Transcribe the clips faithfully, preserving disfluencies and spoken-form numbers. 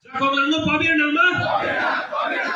Jakong langno pabir nangma?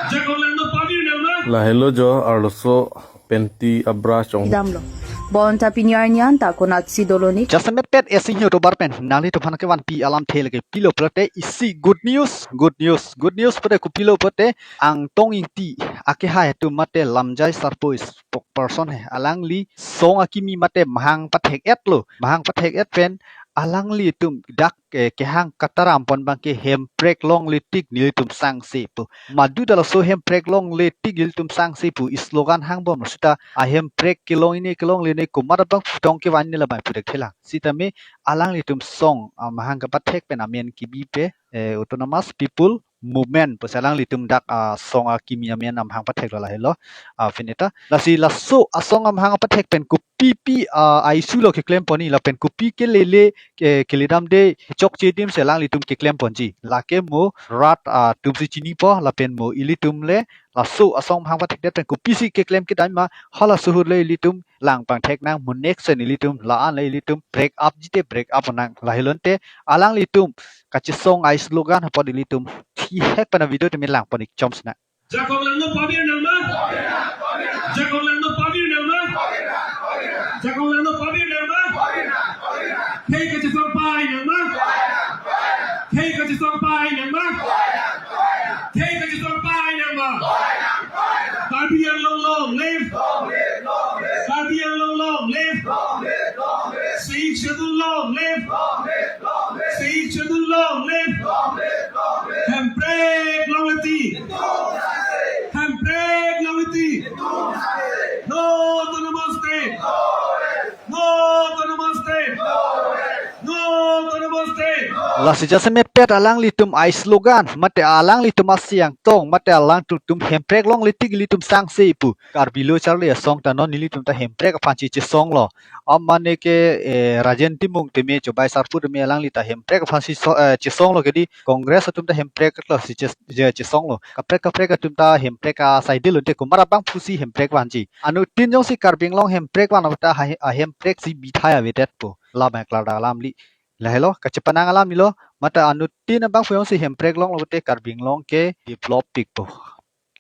Jakong langno pabir nangma? Lahelo jo arloso penti abra chong. Damlo. Bonta pini arni an ta konatsi dolo ni. Jasemet pet esi hyo tobar pen nanglitum aphan kevanpi alamthe lake pilo pulote isi good news, good news, good news pulote kopilo pulote Angtong Ingti akehai atum mate Lamjai Sarpo spokesperson he, alangli song akimi mate mahang pathek-etlo, mahang pathek-et pen alanglitum dak, eh, kehang kataram pon abangke Hemprek longle tik nelitum sangse pu. Madu ta laso Hemprek longle tik nelitum sangse pu slogan hangbom sita a Hemprek kelong-ine kelongle-ne komat abang putong kevan ne labang pudak thelang. Sitame alanglitum song, ah, mahang kapathek pen amen kebi pen, eh, Autonomous People Movement pusi alanglitum dak, ah, song akimi amen amahang patheklo lahelo. Ah, pini ta lasi laso asong amahang pathek pen kopipi, ah, a-issue lo keklem pon-i lapen kopi kelele, eh, keledamde chokche adim si alanglitum keklem ponji. Lake mo rat, ah, atumsi chinipo lapen mo ilitum le laso asong amahang pathekdet pen kopisi keklem kedam ma, hala suhut le ilitum lang pangthek nang, mo next pen ilitum la-an le ilitum break up jite break up nang. Lahelo ante alanglitum kachesong a-slogan apot ilitum thihek pen a-video tame lang pon-ik chomsi nang. Jakong langno pabir nangma? Jakong langno pabir nangma? Jakong langno pabir nangma? Khei kachesong pai nangma? Khei kachesong pai nangma? Khei kachesong pai nangma? Karbi Anglong long live! Karbi Anglong long live! Sixth Schedule long live! Sixth Schedule long live! Hemprek longle tik! Hemprek longle tik! No Autonomous State! No Autonomous State! No Autonomous State! Lasi jasemet pet alanglitum a-slogan mate alanglitum asi angtong mate alangtum Hemprek longle tik ilitum sangse pu. Karbi lo charli asong ta non nelitum ta Hemprek aphansi chesonglo. Amane ke, eh, Rajen Timung tame Chobai Sarpo tame alangli ta Hemprek aphansi so, eh, chesonglo kedi Congress atum ta Hemprek lo si ches-, je chesonglo. Kaprek kaprek atum ta Hemprek asai dilo ante komat abang pusi Hemprek vanji. Anuttin jongsi Karbi Anglong Hemprek van ta ha, a Hemprek si bithai avedetpo. Labang klardak alamli. Lahelo kachepanang alamli lo. Mate anuttin abang pu jongsi Hemprek longlo te Karbi Anglong ke develop pikpo.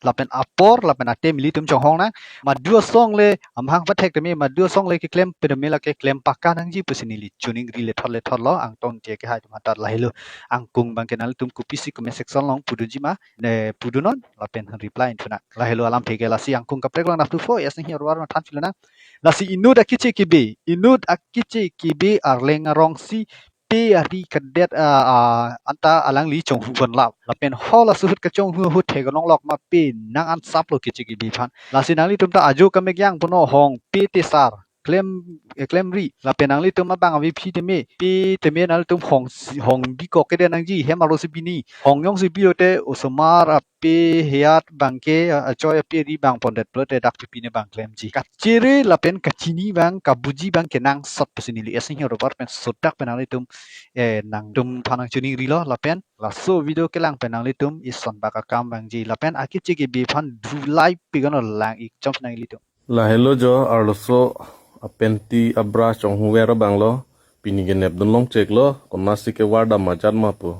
Lapen apor lapen atem ilitum chonghong nang. Madu asong le amahang pathek tame, madu asong le keklem pedame lake klem paka nangji pusi neli choningri lethot lethot lo. Angtong Ingti akehai atum atat lahelo. Angkung abangke nanglitum kopisi comment section along pudunji ma, ne pudunon lapen reply inthu nang. Lahelo alamthe ke. Lasi angkung kaprek long nap tu fo, esi hyo tobar pen than pilo nang. Lasi inut akeche kebe, inut akeche kebe Arleng arongsi pe ari kadet, ah, ah, anta alangli chonghu vanlap. Lapen hala suhut kachonghu ahut thek longlok ma pe nang ansaplo keche kebe aphan. Lasi nanglitum ta ajo kamek yang puno hong pe tesar klem, eh, klemri. Lapen nanglitum abang avephi tame, pe tame nanglitum hong si, hong bikok kedet nangji, hem arlosi bini. Hong jongsi bilote osomar ape ri abangke, ah, achoi ape ri bang pondet pulote dak pipi ne bang klemji. Kachere lapen kachini abang, kabuji abang kenangsot pusi neli esi hyo tobar pen sodak pen nanglitum, eh, nangtum aphan nangchoningrilo lapen laso video kelang pen nanglitum ison bak akam vangji lapen akeche kebe aphan dulai pik ano lang-ik chomsi nang ilitum. Lahelo jo arloso apenti abra chonghuver abanglo, pini kenep dun longcheklo, konatsi kevardam ajat ma pu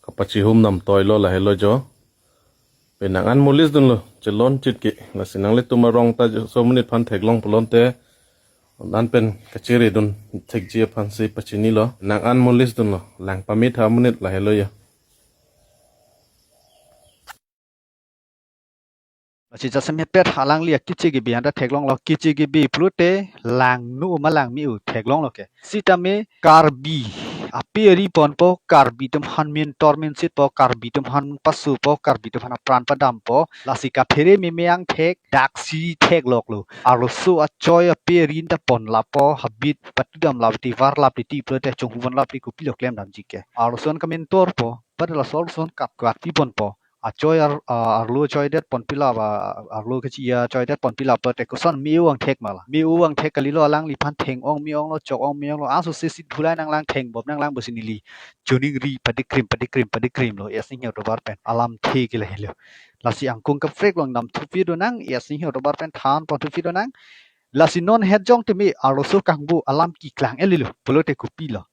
kapachihum dam toilo lahelo jo. Penang an mulis dunlo, chelon chit ke. Lasi nanglitum arong ta jo so monit aphan theklong pulote, non pen kachere dun thekji aphansi pachinilo. Nang an mulis dunlo, lang pame tha monit lahelo ya. Lasi jasemet pet alangli akeche kebe anta theklonglo, keche kebe pulote langno ma lang me-o theklonglo ke. Sitame Karbi ape ri ponpo, Karbi atum aphan mentor mensitpo, Karbi atum aphan pasopo, Karbi atum aphan apran padampo. Lasi kaphere meme angthek, daksi thekloklo. Arloso achoi ape ri anta ponlappo, habit patudamlap ti varlap ti pulote chonghu vanlap ti kopilo klemdamji ke. Arloso an kamentorpo, pada laso arloso an kap kap pi ponpo. Achoi ar, a, arlo achoidet ponpilap, a, arlo kechi achoidet ponpilap pulote koson me-o angthek ma la. Me-o angthek kalilo, alangliphan theng-ong me-onglo, chok-ong me-onglo, aso se si dhulai nanglang, thengbom nanglang pusi neli choningri padikrim, padikrim, padikrimlo, esi hyo tobar pen alamthe ke lahelo. Lasi angkung kaprek long dam thupi do nang, esi hyo tobar pen than pon thupi do nang. Lasi non het jong tame arloso kangbo alam keklang-et lelo pulote kopilo.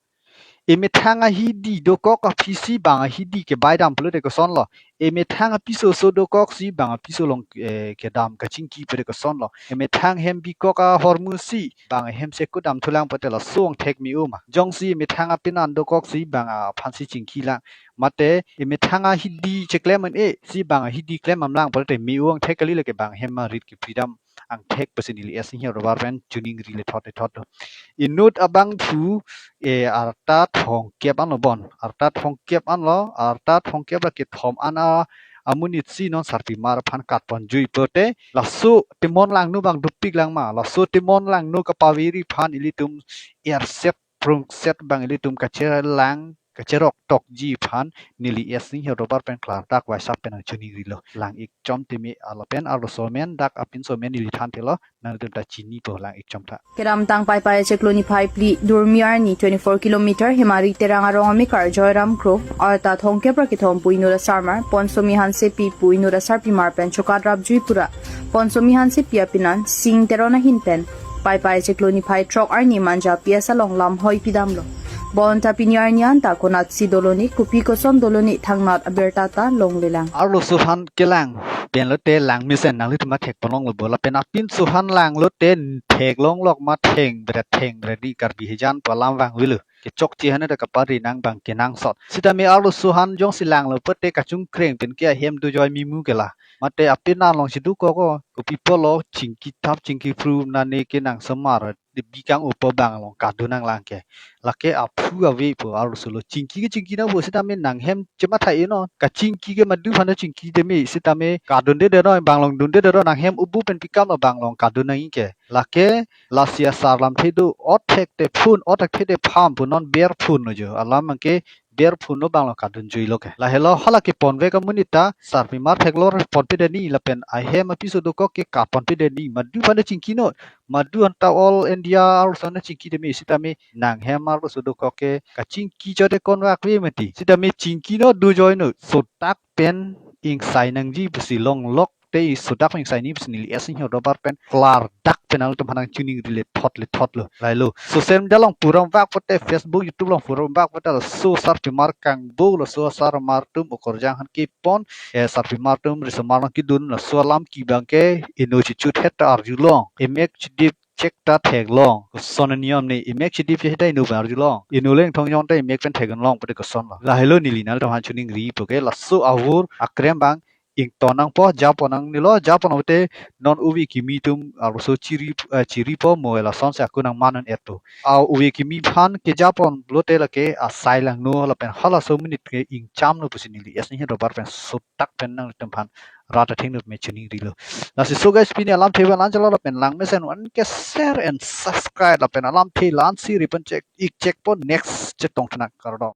Emethang ahidi dokok aphisi bang ahidi kebai dam pulote kosonlo. Emethang apiso so dokoksi bang apiso along, eh, kedam kachingki pulote kosonlo. Emethang hem bikok ahormusi bang hem se kudam thulang pulote laso angthek me-o ma. Jongsi emethang apenan dokoksi bang aphansi chingkilang. Mate emethang ahidi cheklem un-esi bang ahidi klem damlang pulote me-o angthek kali, lake bang hem arit kepridam angthek pusi neli S Singhi Arobar pen choningri lethot lethot do. Inut abangphu, eh, arta thomkep anlo bon. Arta thomkep anlo, arta thomkep ra kethom an a, amonitsi non sarpimar aphan katponjui pulote. Laso Timon Langno bang dopik lang ma. Laso Timon Langno kapaveri aphan ilitum erset prungset bang ilitum kachelang kacherok tokji aphan neli S Singhi Arobar pen klardak WhatsApp pen nangchoningrilo. Lang-ik chom timi ala pen arloso amen, dak apinso amen neli thanthelo, nangtum ta chinipo lang-ik chom tha. Kedamtang Paipai achiklo niphai phli, Durmi arni twenty-four kilometer, Hemari Terang arong amekar Joyram Grove, arta thomkep ra kethom pu inut asarmar, Ponsomi Hansepi pu inut asarpimar pen chokat rapjui pura, Ponsomi Hansepi apenan, Sing Teron ahin pen, Paipai achiklo niphai throk arni Manja P S along lamhoi pidamlo. Bonta pini arni anta konatsi dolone, kopi koson dolone thangnat abirta ta longlelang. Arloso aphan kelang pen lote lang mesen nanglitum thekponlonglo bo, lapen apinso aphan langlote theklonglok ma, thengbre thengbre di Karbi hijan pu alam vangvelo. Kechokche hane ta kapari nang bang kenangsot. Sitame arloso aphan jongsi langlo pulote kachongkreng pen ke ahem dojoi mimu ke la. Mate apenan alongsi dokok o, kopi pulo chingkithap chingkiphru nane kenangsomar, di bikang upo bang along kadun nanglang ke. Lake aphu ave pu arloso lo, chingki ke chingki nangpo, sitame nanghem chematha-i non. Kachingki ke madu aphan chingki teme, sitame kadunde de non, bang along dunde de non, nanghem ubu pen pikam lo bang along kadun nangji ke. Lake lasi asar lamthe do, ot thekte phun, ot thekthe pham pu non ber phun lo jo. Alam anke ber phun lo bang along kadunjuilo ke. Lahelo hala keponvek amonit ta sarpimar theklong ponpedetji lapen ahem apiso dokok ke katponpedetji, madu aphan chingki non. Madu anta all India arloso nangchingki teme, sitame nanghem arloso dokok ke kachingki chote konvek ave mati. Sitame chingki non, dojoi non, sodak pen ingsai nangji pusi, longlok te sodak pen ingsai nangji pusi neli S Singhi Arobar pen klardak pen nangtum aphan nangchoningri lethot lethot lo. Lahelo. Social media along pura vak pulote, Facebook, YouTube along pura vak pulote laso sarpimar kangbo, laso asarmar atum okorjang aphan kepon, eh, sarpimar atum risomar along kedun, laso alam ke bang ke ino chichut het ta arjulong. Emek chidip chek ta theklong. Koson aniyom ne, emek chidip chek ta ino pen arjulong. Ino leng thong jong ta emek pen thekdunlong pulote kosonlo. Lahelo neli nangtum aphan choningripo ke, laso avur akrem bang ington nangpo, japon nangnelo, japon pulote non ove kimi atum arloso chiri, eh, chiripo mo, lasonsi ako nangman un-etpo. A ove kimi aphan kejapon pulote lake asai langno lapen halaso amonit ke ingchamno pusi neli S Singhi Arobar pen sodak pen nangtum aphan rat athengno me choningrilo. Lasi so guys, pini alamthe pen la-anchot lo lapen lang mesen an ke share and subscribe lapen alamthe la-ansi ri pen chek-ik chekpo, next chetong thunang, kardom.